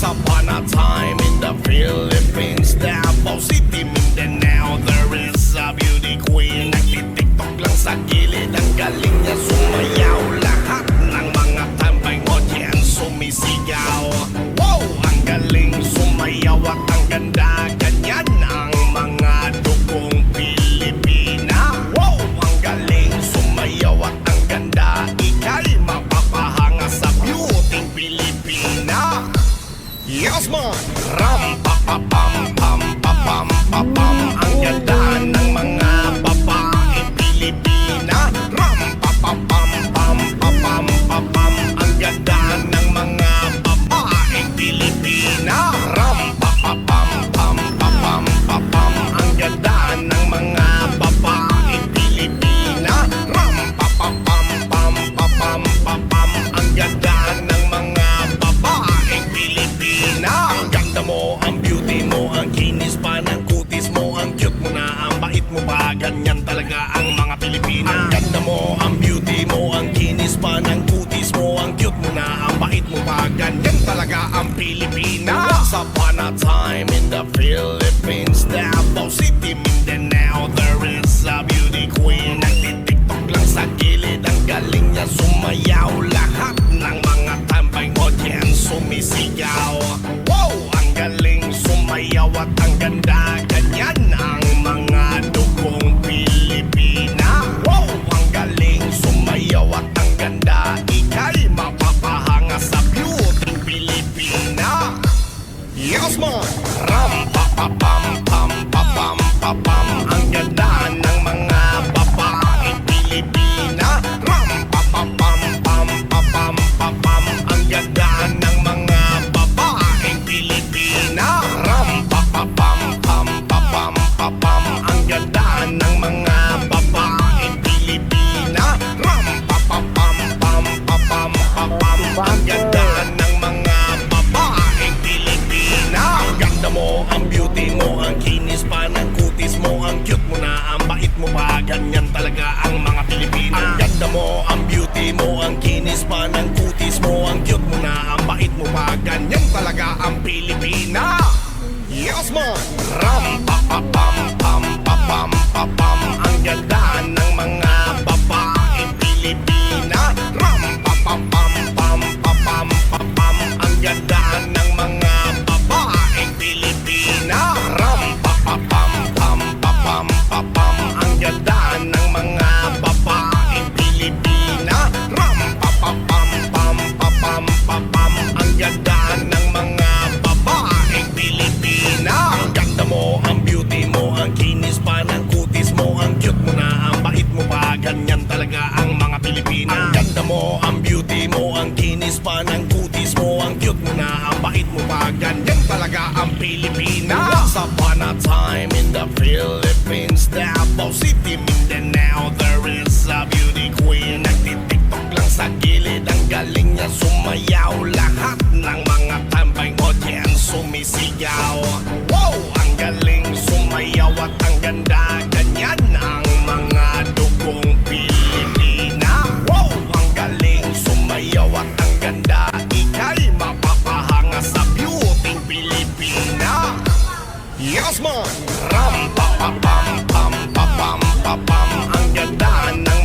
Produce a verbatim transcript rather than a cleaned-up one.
Upon a time in the Philippines, Davao City, Mindanao, there is a beauty queen. Nagtitiktok lang sa gilid, ang galing niya sumayaw. Lahat ng mga tambay audience sumisigaw. Wow! Ang galing sumayaw at ang ganda, ganyan ang mga dugong Pilipina. Wow! Ang galing sumayaw at ang ganda, ika'y mapapahanga sa beauty Pilipina. Yes, man! Ram, pa, pa, pam, pam, pa, pam, pa, pam. Ang ganda ng mga babaeng Pilipina. Ram, pa, pa, pam, pam, pa, pam, pa, pam. Ang ganda ng mga babaeng Pilipina. Ram, pa, pa, pam, pam, pa, pam, pa, pam. Ang ganda ng mga babaeng Pilipina. Ram, pa, pa, pam, pam, pa, pam, pa, pam. Ang ganda ng mga babaeng Pilipina. Ang ganda mo, ang beauty mo, ang kinis pa ng kutis mo, ang cute mo na, ang bait mo pa, ganyan talaga ang mga Pilipina. Ang ganda mo, ang beauty mo, ang kinis pa ng kutis mo, ang cute mo na, ang bait mo pa, ganyan talaga ang Pilipina. Once upon a time in the Philippines, Davao City, Mindanao, there is a beauty queen. Nagtitiktok lang sa gilid, ang galing niya sumayaw. Lahat ng mga tambay audience sumisigaw. Wow! Ang galing sumayaw at ang ganda, ganyan ang mga dugong Pilipina. Wow! Ang galing sumayaw at ang ganda, ika'y mapapahanga sa beauty Pilipina. Yes, man! Ram, pa, pa, pam, pam, pa, pam, pa, pam. Ang ganda ng mga babaeng Pilipina. Ram, pa, pa, pam, pam, pa, pam, pa, pam. Ang ganda ng mga babaeng Pilipina. Ram, pa, pa, pam, pam, pa, pam, pa, pam. Ang ganda ng mga babaeng Pilipina. Ram, pa, pa, pam, pam, pa, pam, pa, pam. Ang ganda ng mga babaeng Pilipina. Ang ganda mo, ang beauty mo, ang kinis pa ng kutis mo, ang cute mo na, ang bait mo pa, ganyan talaga ang mga Pilipina. Ang ganda mo, ang beauty mo, ang kinis pa ng kutis mo, ang cute mo na, ang bait mo pa, ganyan talaga ang Pilipina. Yes, man! Ram, pa, pa, pam, pam, pa, pam, pa, pam. Ang ganda ng mga babaeng Pilipina. Ram, pa, pa, pam, pam, pa, pam, pa, pam. Ang ganda ng mga babaeng Pilipina. Ram, pa, pa, pam, pam, pa, pam, pa, pam. Ang ganda ng mga babaeng Pilipina. Ram, pa, pa, pam, pam, pa, pam, pa, pam. Ang ganda ng mga babaeng Pilipina. Ang ganda mo, ang beauty mo, ang kinis pa ng kutis mo, ang cute mo na, ang bait mo pa, ganyan talaga ang mga Pilipina. Ang ganda mo, ang beauty mo, ang kinis pa ng kutis mo, ang cute mo na, ang bait mo pa, ganyan talaga ang Pilipina. Once upon a time in the Philippines, Davao City, Mindanao, there is a beauty queen. Nagtitiktok lang sa gilid, ang galing niya sumayaw. Lahat ng mga tambay audience sumisigaw. Wow! Ang galing sumayaw at ang ganda, ganyan ang mga dugong Pilipina. Wow! Ang galing sumayaw at ang ganda, ika'y mapapahanga sa beauty Pilipina. Yes, man! Ram, pa, pa, pam, pam, pa, pam, pa, pam. Ang ganda ng